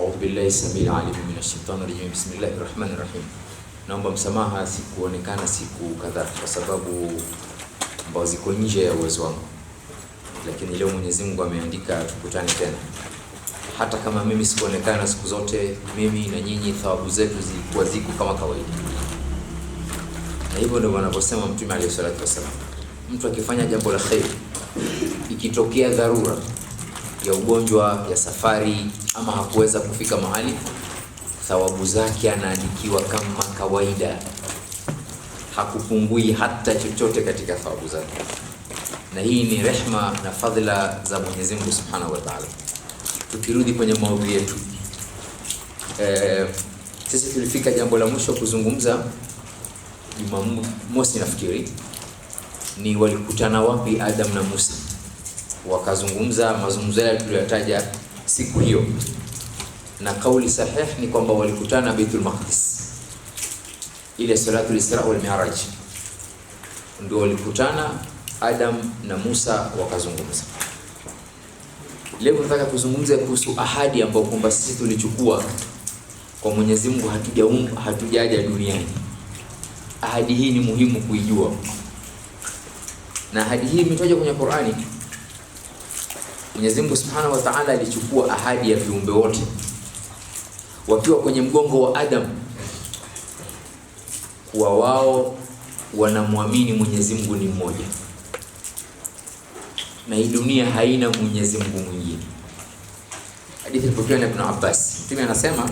A'udhu billahi samil alim minash shaitani rajim. Bismillahir rahmanir rahim. Naomba msamaha sikuonekana siku kadhaa kwa sababu ambao ziko nje ya uwezo wangu, lakini leo Mwenyezi Mungu ameandika tukutane tena. Hata kama mimi sikuonekana siku zote, mimi na nyinyi thawabu zetu zilikuwa ziko kama kawaida. Na hivyo ndio wanavyosema Mtume alayhi salatu wasallam, mtu akifanya jambo la khair, ikitokea dharura ya ugonjwa, ya safari, ama hakuweza kufika mahali, thawabu zake anaandikiwa kama kawaida, hakupungui hata chochote katika thawabu zake. Na hii ni rehma na fadhila za Mwenyezi Mungu Subhanahu wa Ta'ala. Tukirudi kwenye maudhui yetu, sisi tulifika jambo la mwisho kuzungumza Jumamosi nafikiri, ni walikutana wapi Adam na Musa, wakazungumza mazungumzo yale tuliyotaja siku hiyo, na kauli sahih ni kwamba walikutana Baitul Maqdis, ile salatul Isra wal Mi'raj, ndio walikutana Adam na Musa wakazungumza. Leo nataka kuzungumza kuhusu ahadi ambayo kwamba sisi tulichukua kwa Mwenyezi Mungu hatujaja duniani. Ahadi hii ni muhimu kuijua, na ahadi hii imetajwa kwenye Qur'ani. Mwenyezi Mungu Subhanahu wa Ta'ala alichukua ahadi ya viumbe wote wakiwa kwenye mgongo wa Adam, kuwa wao wanamwamini Mwenyezi Mungu ni mmoja na hii dunia haina Mwenyezi Mungu mwingine. Hadithi ilipokewa na Ibn Abbas. Mtume anasema,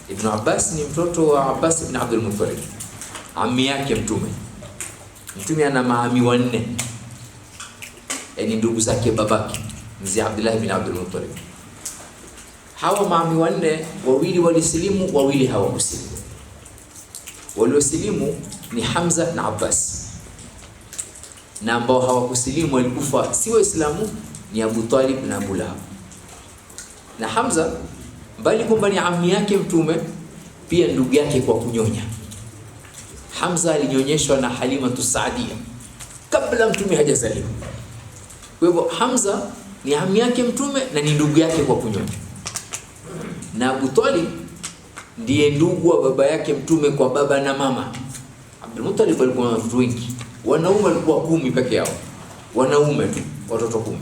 Ibn Abbas ni mtoto wa Abbas ibn Abdul Muttalib, ami yake Mtume. Mtume ana maami wanne, yaani ndugu zake babake mzee Abdullah ibn Abdul Muttalib. Hawa maami wanne, wawili walisilimu, wawili hawakusilimu. Waliosilimu ni Hamza na Abbas, na ambao hawakusilimu walikufa si Waislamu ni Abu Talib na Abu Lahab. Na Hamza mbali kwamba ni ammi yake Mtume, pia ndugu yake kwa kunyonya. Hamza alinyonyeshwa na Halimatu Saadia kabla Mtume hajazaliwa. Kwa hivyo Hamza ni ammi yake Mtume na ni ndugu yake kwa kunyonya. Na Abu Talib ndiye ndugu wa baba yake Mtume kwa baba na mama. Abdul Muttalib alikuwa na watoto wengi, wanaume walikuwa 10 peke yao, wanaume tu watoto 10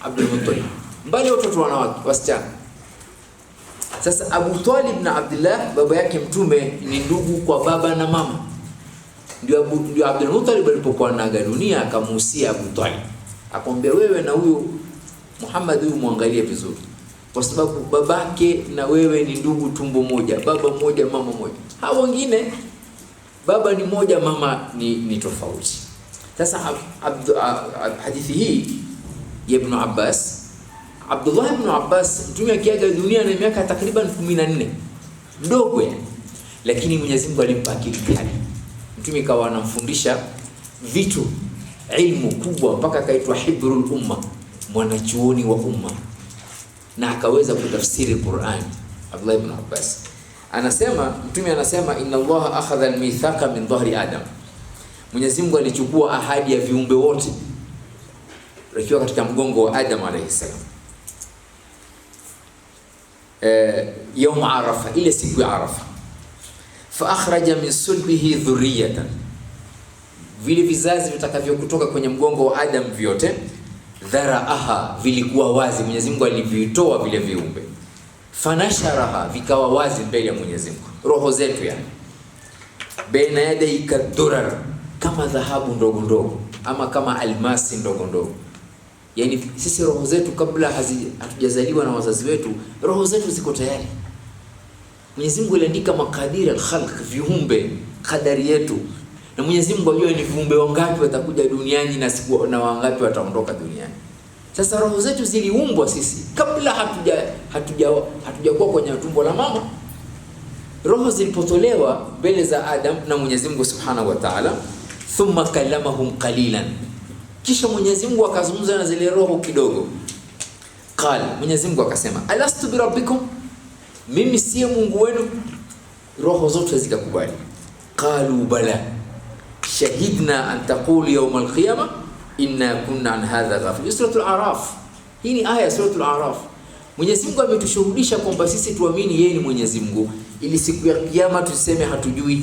Abdul Muttalib, mbali watoto wanawake wasichana. Sasa Abu Talib na Abdullah baba yake Mtume ni ndugu kwa baba na mama. Ndio Abdul Muttalib alipokuwa anaaga dunia akamuhusia Abu Talib, akamwambia wewe na huyu Muhammad huyu muangalie vizuri, kwa sababu babake na wewe ni ndugu tumbo moja, baba moja mama moja. Hao wengine baba ni moja mama ni tofauti. Sasa hadithi hii ya Ibn Abbas, Abdullah ibn Abbas, Mtume akiaga dunia na miaka takriban 14, mdogo yani, lakini Mwenyezi Mungu alimpa akili kali. Mtume kawa anamfundisha vitu ilmu kubwa mpaka akaitwa hibrul umma, mwanachuoni wa umma, na akaweza kutafsiri Qur'an. Abdullah ibn Abbas anasema, Mtume anasema inna Allah akhadha al-mithaqa min dhahri Adam, Mwenyezi Mungu alichukua ahadi ya viumbe wote wakiwa katika mgongo wa Adam alayhi salam, يوم Arafa, ile siku ya Arafa, fa akhraja min sulbihi dhurriyatan, vile vizazi vitakavyokutoka kwenye mgongo wa Adam vyote, dharaaha, vilikuwa wazi, Mwenyezi Mungu alivitoa vile viumbe, fanasharaha, vikawa wazi mbele ya Mwenyezi Mungu, roho zetu yani, baina yadayka durar, kama dhahabu ndogo ndogo ama kama almasi ndogo ndogo. Yani sisi roho zetu kabla hatujazaliwa na wazazi wetu, roho zetu ziko tayari. Mwenyezi Mungu aliandika makadiri al-khalq, viumbe, kadari yetu, na Mwenyezi Mungu ajua ni viumbe wangapi watakuja duniani na siku na wangapi wataondoka duniani. Sasa roho zetu ziliumbwa sisi kabla hatujakuwa kwenye tumbo la mama. Roho zilipotolewa mbele za Adam na Mwenyezi Mungu Subhanahu wa Ta'ala, thumma kallamahum qalilan, kisha Mwenyezi Mungu akazungumza na zile roho kidogo. Qal, Mwenyezi Mungu akasema, alastu bi rabbikum, mimi siye Mungu wenu? Roho zote zikakubali. Qalu bala shahidna an taqulu yawm al-qiyamah inna kunna an hadha ghafilin. Suratul Araf, hii ni aya suratul Araf. Mwenyezi Mungu ametushuhudisha kwamba sisi tuamini yeye ni Mwenyezi Mungu, ili siku ya kiyama tuseme hatujui,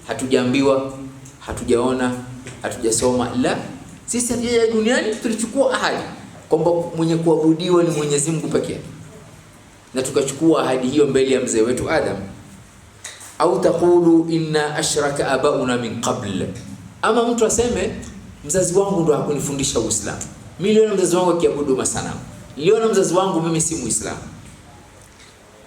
hatujaambiwa, hatujaona, hatujasoma. La, sisi hatujaja duniani, tulichukua ahadi kwamba mwenye kuabudiwa ni Mwenyezi Mungu pekee, na tukachukua ahadi hiyo mbele ya mzee wetu Adam. Au taqulu inna ashraka abauna min qabl, ama mtu aseme mzazi wangu ndo hakunifundisha Uislamu, mimi niliona mzazi wangu akiabudu masanamu, niliona mzazi wangu mimi si Muislamu.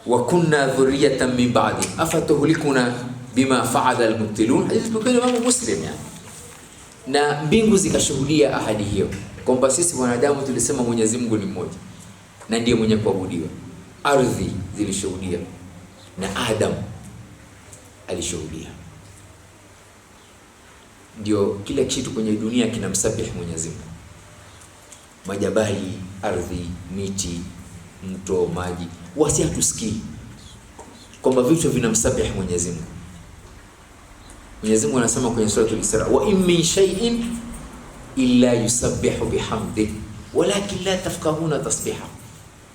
Wa kunna dhurriyatan min ba'di afatuhlikuna bima fa'ala al-mubtilun, hadithi pokea Imam Muslim yani. Na mbingu zikashuhudia ahadi hiyo kwamba sisi wanadamu tulisema Mwenyezi Mungu ni mmoja na ndiye mwenye kuabudiwa. Ardhi zilishuhudia na Adam alishuhudia. Ndio kila kitu kwenye dunia kinamsabihi Mwenyezi Mungu. Majabali, ardhi, miti, mto, maji, wasi hatusikii kwamba vitu vinamsabihi Mwenyezi Mungu. Mwenyezi Mungu anasema kwenye suratul Isra, wa in min shay'in illa yusabbihu bihamdihi walakin la tafqahuna tasbiha.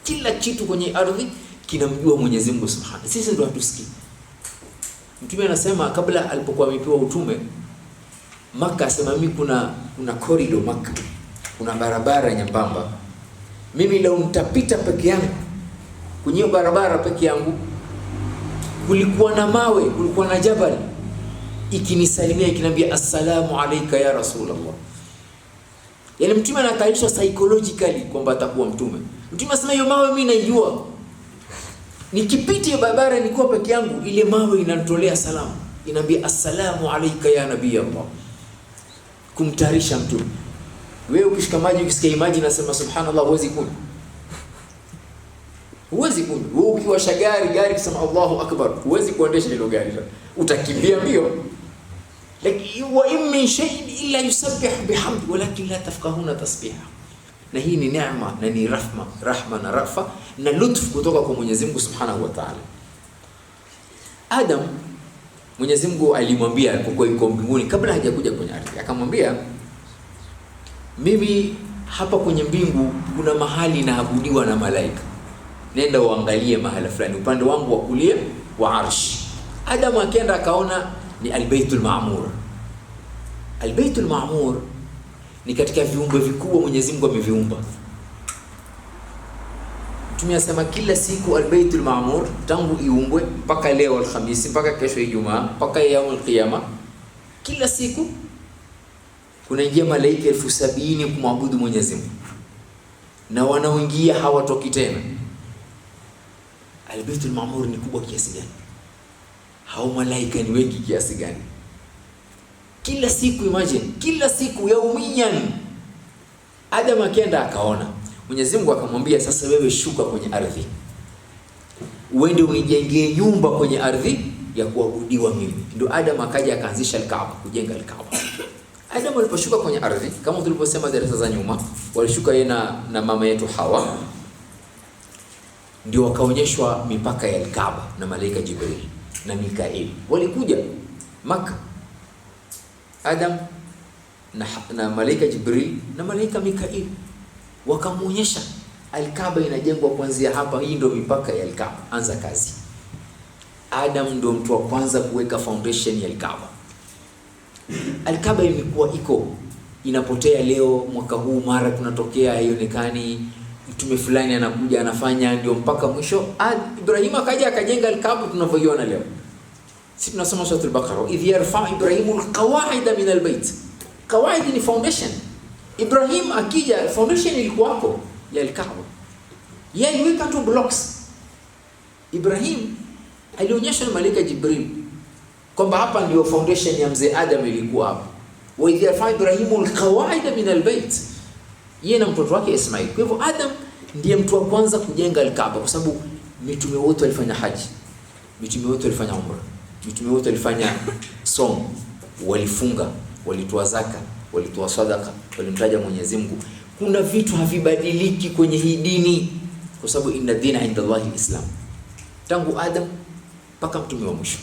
Kila kitu kwenye ardhi kinamjua Mwenyezi Mungu Subhanahu. Sisi ndio hatusikii. Mtume anasema kabla alipokuwa amepewa utume Maka, asema mimi kuna corridor Maka, kuna barabara nyembamba, mimi leo nitapita peke yangu kwenye barabara peke yangu, kulikuwa na mawe, kulikuwa na jabal ikinisalimia ikiniambia assalamu alayka ya Rasulullah. Yaani mtume anatayarishwa psychologically kwamba atakuwa mtume. Mtume anasema hiyo mawe mimi naijua, nikipita hiyo barabara nilikuwa peke yangu, ile mawe inanitolea salamu, inaambia assalamu alayka ya nabii Allah, kumtayarisha mtume. Wewe ukishika maji, ukisikia maji nasema subhanallah, huwezi kunywa. Huwezi kunywa. Wewe ukiwasha gari kusema Allahu akbar, huwezi kuendesha hilo gari, utakimbia mbio. Lakini wa in min shay'in illa yusabbihu bihamdi walakin la tafqahuna tasbiha. Na hii ni neema na ni rahma, rahma na rafa na lutf kutoka kwa Mwenyezi Mungu Subhanahu wa Ta'ala. Adam, Mwenyezi Mungu alimwambia alipokuwa yuko mbinguni kabla hajakuja kwenye ardhi, akamwambia mimi hapa kwenye mbingu kuna mahali naabudiwa na malaika, nenda uangalie mahala fulani upande wangu wa kulia wa arsh. Adam akaenda akaona ni Albaitul Maamur. Albaitul Maamur ni katika viumbe vikubwa Mwenyezi Mungu ameviumba. Mtume anasema kila siku Albaitul Maamur tangu iumbwe mpaka leo Alhamisi, mpaka kesho Ijumaa, mpaka yaumul Qiyama, kila siku kunaingia malaika 70,000 kumwabudu Mwenyezi Mungu, na wanaoingia hawatoki tena. Albaitul Maamur ni kubwa kiasi gani? Hao malaika ni wengi kiasi gani? Kila siku, imagine, kila siku yaumiyan. Adam akaenda akaona. Mwenyezi Mungu akamwambia sasa wewe shuka kwenye ardhi, uende unijengee nyumba kwenye ardhi ya kuabudiwa mimi. Ndio Adam akaja akaanzisha Al-Kaaba, kujenga Al-Kaaba. Adam aliposhuka kwenye ardhi, kama tuliposema darasa za nyuma, walishuka yeye na mama yetu Hawa, ndio wakaonyeshwa mipaka ya Al-Kaaba na malaika Jibril na Mikail. Walikuja Maka, Adam na malaika Jibril na malaika Mikail, wakamuonyesha Al-Kaaba inajengwa kuanzia hapa, hii ndio mipaka ya Al-Kaaba, anza kazi. Adam ndio mtu wa kwanza kuweka foundation ya Al-Kaaba. Al-Kaaba imekuwa iko inapotea leo, mwaka huu mara kunatokea haionekani, mtume fulani anakuja anafanya, ndio mpaka mwisho Ibrahim akaja akajenga Al-Kaaba tunavyoiona leo. Sisi tunasoma sura al-Baqara, idh yarfa Ibrahimu al-qawaida min al-bait. Qawaid ni foundation. Ibrahim akija, foundation ilikuwako ya Al-Kaaba, yeye aliweka tu blocks. Ibrahim alionyeshwa na malaika Jibril kwamba hapa ndio foundation ya mzee Adam ilikuwa hapa. Wa idh yarfa Ibrahimu al-qawaida min al-bait, yeye na mtoto wake Ismail. Kwa hivyo Adam ndiye mtu wa kwanza kujenga Al-Kaaba, kwa sababu mitume wote walifanya haji, mitume wote walifanya umra, mitume wote walifanya somo, walifunga, walitoa zaka, walitoa sadaka, walimtaja Mwenyezi Mungu. Kuna vitu havibadiliki kwenye hii dini, kwa sababu inna dina inda Allahi al-Islam, tangu Adam mpaka mtume wa mwisho.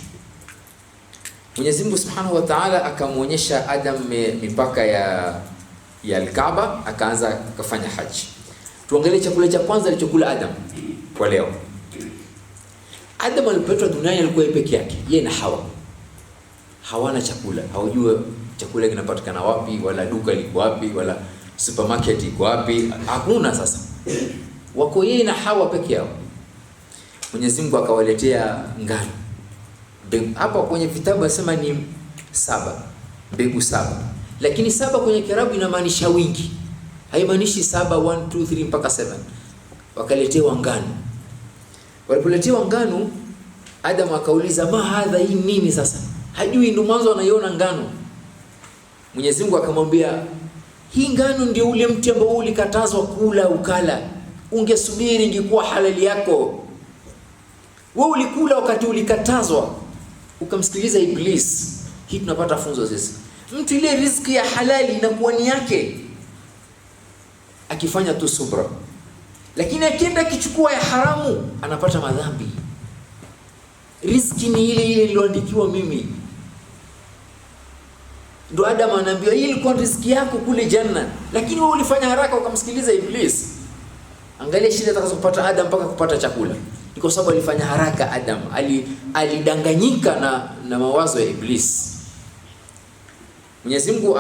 Mwenyezi Mungu Subhanahu wa Ta'ala akamuonyesha Adam mipaka ya Al-Kaaba, akaanza akafanya haji. Tuangalie chakula cha kwanza alichokula Adam kwa leo. Adam alipoletwa duniani alikuwa yeye peke yake, yeye na Hawa. Hawana chakula, hawajua chakula kinapatikana wapi, wala duka liko wapi, wala supermarket iko wapi, hakuna. Sasa wako yeye na Hawa peke yao. Mwenyezi Mungu akawaletea ngano. Hapa kwenye vitabu asema ni 7, mbegu 7. Lakini 7 kwenye Kiarabu inamaanisha wingi. Haimaanishi 7, 1, 2, 3 mpaka 7. Wakaletewa ngano. Walipoletewa ngano, Adam akauliza ma hadha, hii nini sasa? Hajui, ndio mwanzo anaiona ngano. Mwenyezi Mungu akamwambia hii ngano ndio ule mti ambao ulikatazwa kula ukala. Ungesubiri ingekuwa halali yako. Wewe ulikula wakati ulikatazwa, ukamsikiliza Iblis. Hii tunapata funzo sisi. Mtu ile riziki ya halali inakuwa ni yake akifanya tu subra, lakini akienda akichukua ya haramu anapata madhambi. Riziki ni ile ile iliyoandikiwa mimi. Ndo Adam anaambiwa hii ilikuwa riziki yako kule janna, lakini wewe ulifanya haraka ukamsikiliza Iblis. Angalia shida atakazopata Adam mpaka kupata chakula. Ni kwa sababu alifanya haraka Adam, alidanganyika na mawazo ya Iblis. Mwenyezi Mungu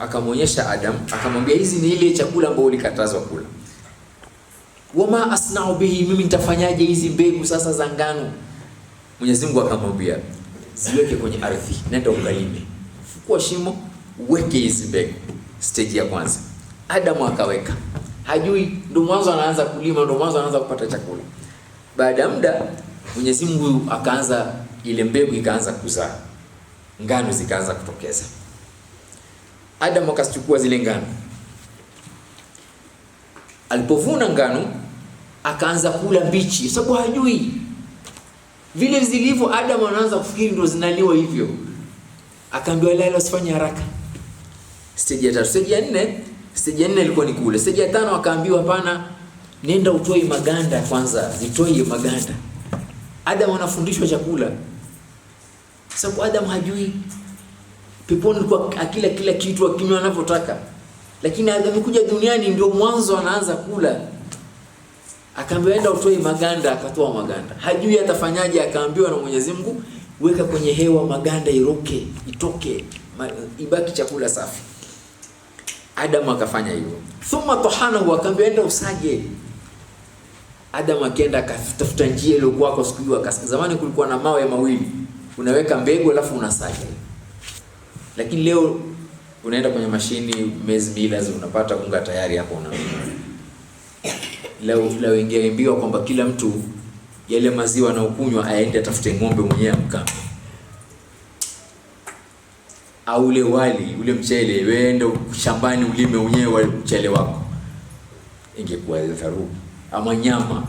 akamwonyesha Adam, akamwambia hizi ni ile chakula ambayo ulikatazwa kula. Wama asna'u bihi, mimi nitafanyaje hizi mbegu sasa za ngano? Mwenyezi Mungu akamwambia ziweke kwenye ardhi, nenda ukalime. Fukua shimo, uweke hizi mbegu. Stage ya kwanza. Adam akaweka. Hajui, ndo mwanzo anaanza kulima, ndo mwanzo anaanza kupata chakula. Baada ya muda Mwenyezi Mungu akaanza, ile mbegu ikaanza kuzaa. Ngano zikaanza kutokeza. Adam akachukua zile ngano. Alipovuna ngano akaanza kula mbichi, sababu hajui vile zilivyo. Adam anaanza kufikiri ndio zinaliwa hivyo. Akaambiwa lala, usifanye haraka. Stage ya 3, stage ya 4, stage ya 4 ilikuwa ni kule. Stage ya 5 akaambiwa hapana, nenda utoe maganda kwanza, zitoe maganda. Adam anafundishwa chakula. Sababu Adam hajui. Peponi alikuwa akila kila kitu, akinywa anavyotaka. Lakini Adam kuja duniani ndio mwanzo anaanza kula. Akaambiwa enda utoe maganda, akatoa maganda. Hajui atafanyaje, akaambiwa na Mwenyezi Mungu weka kwenye hewa maganda iroke, itoke, ibaki chakula safi. Adam akafanya hivyo. Thumma tahanahu, akaambiwa enda usage. Adam akaenda akatafuta njia ile kwa siku hiyo. Zamani kulikuwa na mawe mawili, unaweka mbegu alafu unasaga. Lakini leo unaenda kwenye mashini maize millers unapata unga tayari hapo una. Leo wengi kwamba kila mtu yale maziwa anayokunywa aende atafute ng'ombe mwenyewe amkame. Au ule wali, ule mchele, wewe shambani ulime mwenyewe mchele wako. Ingekuwa dharubu ama nyama.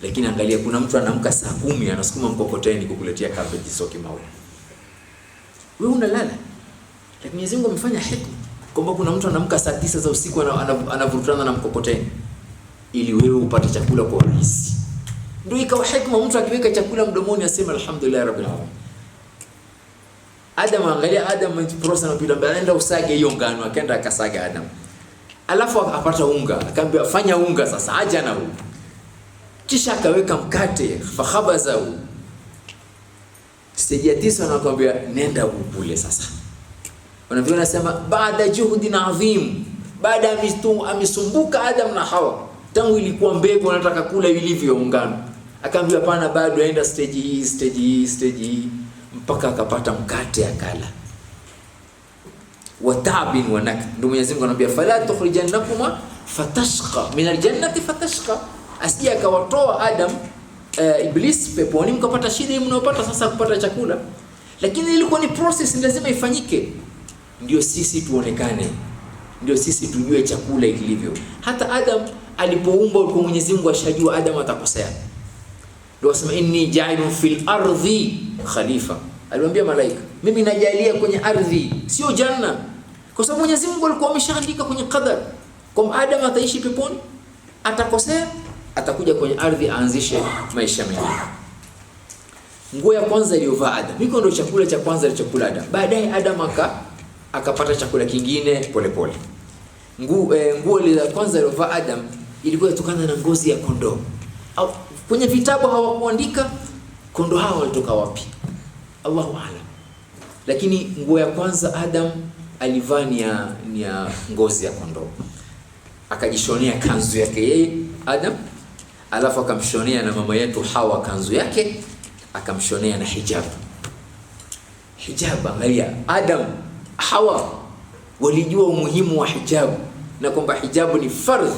Lakini angalia, kuna mtu anaamka saa 10 anasukuma mkokoteni kukuletea cabbage soki mawe. Wewe unalala. Lakini Mwenyezi Mungu amefanya hikma kwamba kuna mtu anaamka saa 9 za usiku anavurutana na mkokoteni ili wewe upate chakula kwa urahisi. Ndio ikawa hikma, mtu akiweka chakula mdomoni asema alhamdulillah rabbil alamin. Adam, angalia Adam process anapita mbele, anaenda usage hiyo ngano, akaenda akasaga Adam. Alafu akapata unga, akaambiwa fanya unga sasa, aja na huu. Kisha akaweka mkate, fakhabazahu. Stage ya 9 anakuambia nenda ukule sasa. Wanavyuoni wanasema baada juhudin adhim, baada amesumbuka Adam na Hawa, tangu ilikuwa mbegu anataka kula ilivyo ngano. Akaambiwa hapana, bado aenda stage hii, stage hii, stage hii mpaka akapata mkate akala. Wa ta'bin wa nak. Ndio Mwenyezi Mungu anambia fala tukhrijannakuma fatashqa min aljannati fatashqa. Asije akawatoa Adam Iblis peponi mkapata shida mnayopata sasa kupata chakula. Lakini ilikuwa ni process, lazima ifanyike. Ndio sisi tuonekane, ndio sisi tujue chakula ilivyo. Hata Adam alipoumbwa kwa Mwenyezi Mungu ashajua Adam atakosea. Ndio asema inni ja'ilun fil ardhi khalifa. Aliwaambia malaika, mimi najalia kwenye ardhi, sio janna. Kwa sababu Mwenyezi Mungu alikuwa ameshaandika kwenye qadar kwamba Adam ataishi peponi, atakosea, atakuja kwenye ardhi aanzishe maisha mengine. Nguo ya kwanza iliyovaa Adam, hiko ndio chakula cha kwanza alichokula Adam. Baadaye Adam akapata chakula kingine polepole. Nguo ile ya kwanza aliyovaa Adam ilikuwa inatokana na ngozi ya kondoo. Au kwenye vitabu hawakuandika kondoo hao walitoka wapi, Allahu a'lam. Lakini nguo ya kwanza Adam alivaa ni ya ngozi ya kondoo, akajishonea kanzu yake yeye Adam, alafu akamshonea na mama yetu Hawa kanzu yake, akamshonea na hijab. Hijab, angalia, Adam Hawa walijua umuhimu wa hijabu na kwamba hijabu ni fardh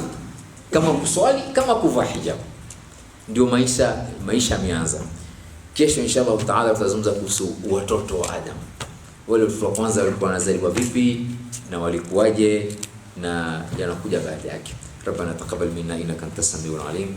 kama kuswali, kama kuvaa hijabu. Ndio maisha yameanza. Kesho inshallah taala tutazungumza kuhusu watoto wa Adam, wale watoto wa kwanza walikuwa wanazaliwa vipi na walikuwaje na yanakuja baada yake. Rabbana taqabbal minna innaka antas samiul alim